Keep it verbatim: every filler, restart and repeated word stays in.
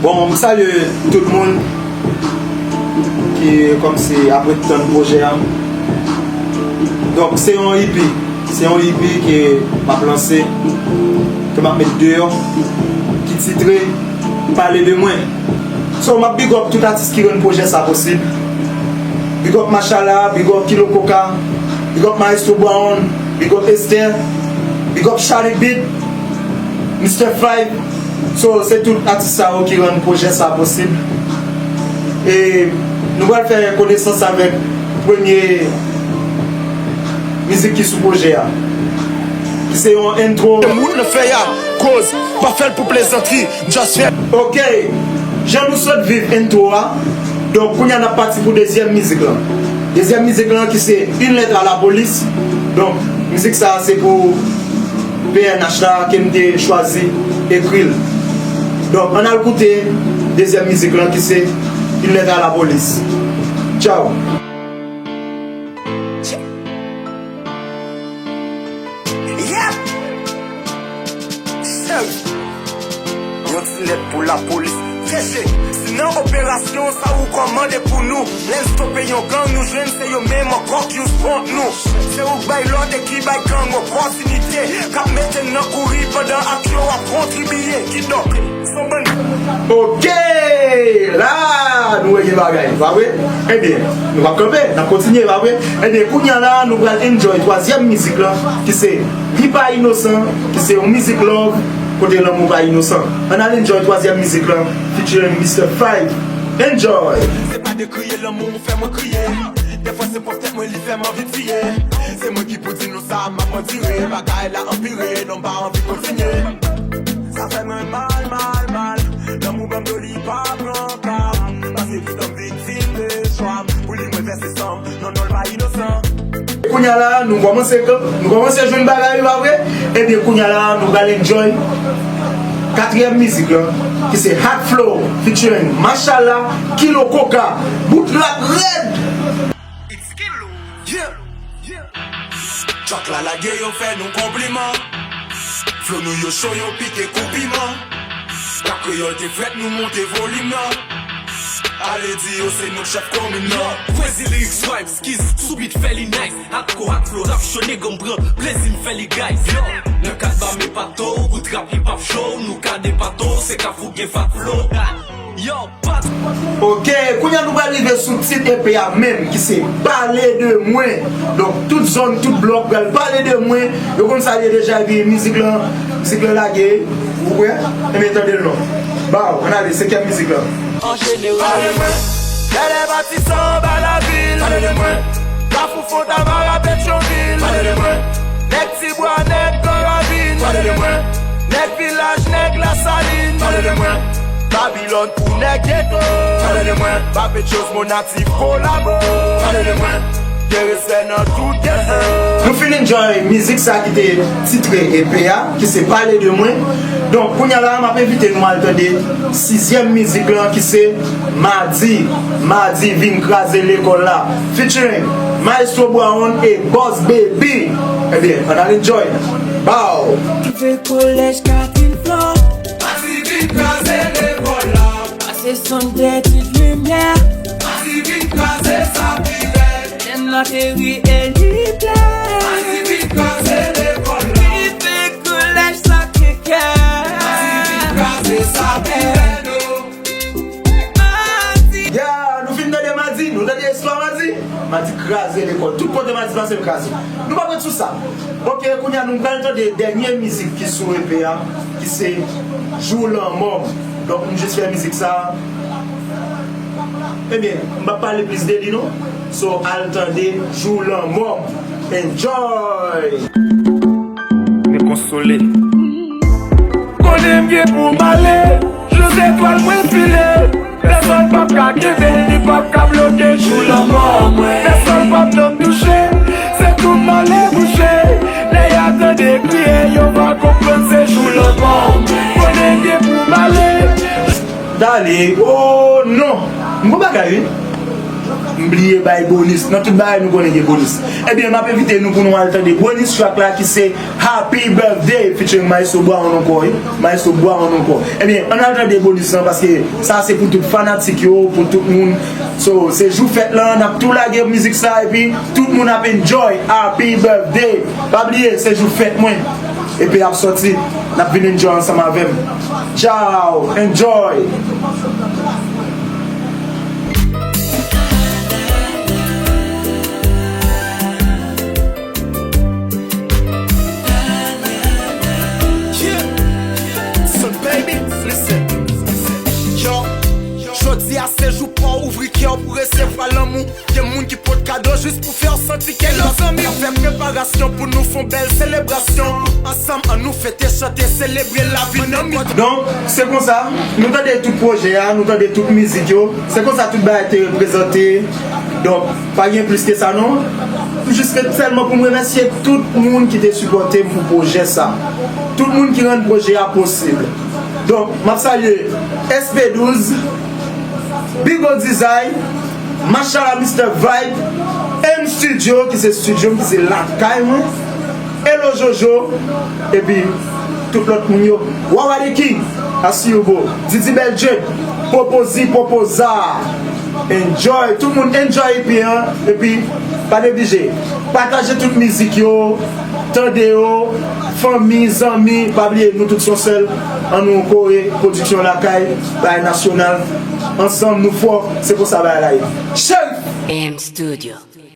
Bon, m salye tout moun ki kòmsi apre tann pwojè a. Donk, se yon E P. Se yon E P ke m ap lanse, ke m ap met deyò, ki titre Pale de mwen. So, m ap big up tout atis ki rann pwojè sa posib. Big up Machala, big up Kilo Koka, big up Maestro Brown, big up Esther, big up Charlie Beat, Mister Five. So, se tout atis sa yo ki rann pwojè sa posib. E nou pral fè konesans avèk premye mizik ki sou pwojè a, ki se yon intro. Moun nan fè a, koz, pa fè l pou plezantri, just fè. Ok, jan nou sot viv intro a, donk kounye a n ap pati pou dezyèm mizik lan. Dezyèm mizik lan ki se Une lettre à la police. Donk, mizik sa a se pou P N H la ke m te chwazi ekri l. Donk, ann al koute dezyèm mizik lan ki se Une lettre à la police. Tchao. Yep. Yon ti lèt pou lapolis. Cheche, si nan operasyon sa ou kòmande pou nou. Lè n stope yon gang, nou jwenn se yo menm ankò ki ouz kont nou. Se ou k bay lòd e ki bay gang opòtinite. K ap mete n nan kouri pandan ak yo ap kontribiye. Kidonk, se yon bann. Ok! La, nou wè gen bagay, pa vre? Ebyen, nou p ap kanpe, n ap kontinye, pa vre? Ebyen, kounye a la, nou pral enjoy twazyèm mizik lan, ki se Li pa inosan, ki se yon mizik love, kote lanmou pa inosan. Ann al enjoy twazyèm mizik lan, featuring Mister Five. Enjoy! Se pa de kriye lanmou ou fè mwen kriye. Dèfwa se pwòp tèt mwen li fè m anvi tiye. Se mwen ki pou di nou sa m ap andire. Bagay la anpire, non m pa anvi kontinye. Sa fè mwen mal, mal, mal. Lanmou ban m do li pa pran ka. Paske tout òm viktim de chwa m. Pou li mwen vèse san m. Non, non, l pa inosan. Kounye a la, nou kòmanse, nou kòmanse jwenn bagay yo, pa vre? Ebyen, kounye a la, nou pral enjoy katriyèm mizik lan, ki se Hot Flow featuring Machala, Kilo Koka, bout la rèd. It's Kilo. Yeah. Track la lage, yo fè nou konpliman. Flow nou yo cho, yo pike kou piman. Rap kreyòl te frèt, nou monte volim nan. Ale di yo se nou k chèf komin nan. Yo, Crazy Lyrics Vibes, Kiss, sou beat fè li nice. Hardcore, hot flow, rap cho, nèg m pran plezi m fè li guys. Yo, nan kat ba men pato, bout rap hip hop show, nou ka depato, se Kafou gen fat flow. Yo, pat. Ok, kounye a nou pral rive sou tit E P a menm, ki se Pale de mwen. Donk, tout zòn, tout blòk pral pale de mwen. Yo konn sa l ye deja, epi mizik lan, mizik lan lage. Ou prè? Ebyen, tande l non. Baw, ann ale, senkyèm mizik lan. An jeneral. Pale de mwen. Dèlè Matisan anba lavil. Pale de mwen. Kafou Fontamara Petyonvil. Pale de mwen. Nèg Tibwa, nèg Gran Ravin. Pale de mwen. Nèg vilaj, nèg Lasalin. Pale de mwen. Babilòn pou nèg geto. Pale de mwen. Ba Petyos, Monatif, kolabo. Pale de mwen. Gen respè nan tout geto. Nou fin enjoy mizik sa ki te titre E P a, ki se Pale de mwen. Donk, kounye a la, m ap envite nou al tande sizyèm mizik lan, ki se Madi. Madi vin kraze lekòl la. Featuring Maestro Brown e Boss Baby. Ebyen, ann al enjoy. Baw! Rive kolèj Catherine Flore. Madi vin kraze lekòl la. Pase Sunday, tout limyè. Madi vin kraze sa pi rèd. Lè n ateri e li plè. Madi vin kraze lekòl la. Rive kolèj Sacré-Cœur. Madi vin kraze sa pi rèd, oh. Madi. Ya, nou fin tande Madi, nou tande istwa Madi. Madi kraze lekòl. Tout kote Madi pase, l kraze. Nou p ap ret sou sa. Ok, kounye a nou pral tande dènye mizik ki sou E P a, ki se Jou Lanmò m. Donk, m jis fè mizik sa. Ebyen, m p ap pale plis de li non. So, al tande Jou Lanmò m. Enjoy! Men konsole. Konnen m gen pou m ale, jou zetwal mwen file. Pèsonn p ap ka kenbe, li p ap ka bloke jou lanmò mwen. Pèsonn p ap janm touche, se tou m ale bouche. Lè y a tande kriye, yo va konprann se jou lanmò mwen. Konnen m gen pou m ale. Dale, oh non, m gon bagay wi. M bliye bay bonis. Nan tout bagay nou konnen gen bonis. Ebyen, m ap envite nou pou nou al tande bonis track la ki se Happy Birthday featuring Maestro Brown ankò, wi. Maestro Brown ankò. Ebyen, ann al tande bonis lan paske sa se pou tout fanatik yo, pou tout moun. So, se jou fèt lan, n ap tou lage mizik sa epi tout moun ap enjoy Happy Birthday. Pa bliye, se jou fèt mwen. Epi ap sòti, n ap vin enjoy ansanm avè m. Ciao, enjoy! Yeah. So baby, listen. Yo, jodi a se jou pa w ouvri kè w pou resevwa lanmou. Gen moun ki pot kado jis pou fè w santi ke lòt zanmi. N ap fè preparasyon pou nou fè yon bèl selebrasyon. Ansanm, ann nou fete, chante, selebre lavi nan mi. Donk, se konsa, nou tande tout pwojè a, nou tande tout mizik yo. Se konsa tout bagay te reprezante. Donk, pa gen plis ke sa non. Jis ke sèlman pou m remèsye tout moun ki te sipòte m pou pwojè sa. Tout moun ki rann pwojè a posib. Donk, m ap salye S P douz, Bigo Design, Machala Mister Vibe, M Studio, ki se studio m, ki se lakay mwen, Elo Jojo, epi tout lòt moun yo. Wawa the King, I see you, bro. Didi Bèl Djed, Popozi, Popoza. Enjoy, tout moun enjoy epi an, epi pa neglije. Pataje tout mizik yo, tande yo, fanmi, zanmi, pa bliye nou tout se yon sèl, ann nou kore pwodiksyon lakay, bagay nasyonal, ansanm nou fò, se konsa bagay la ye. Cherif! M Studio.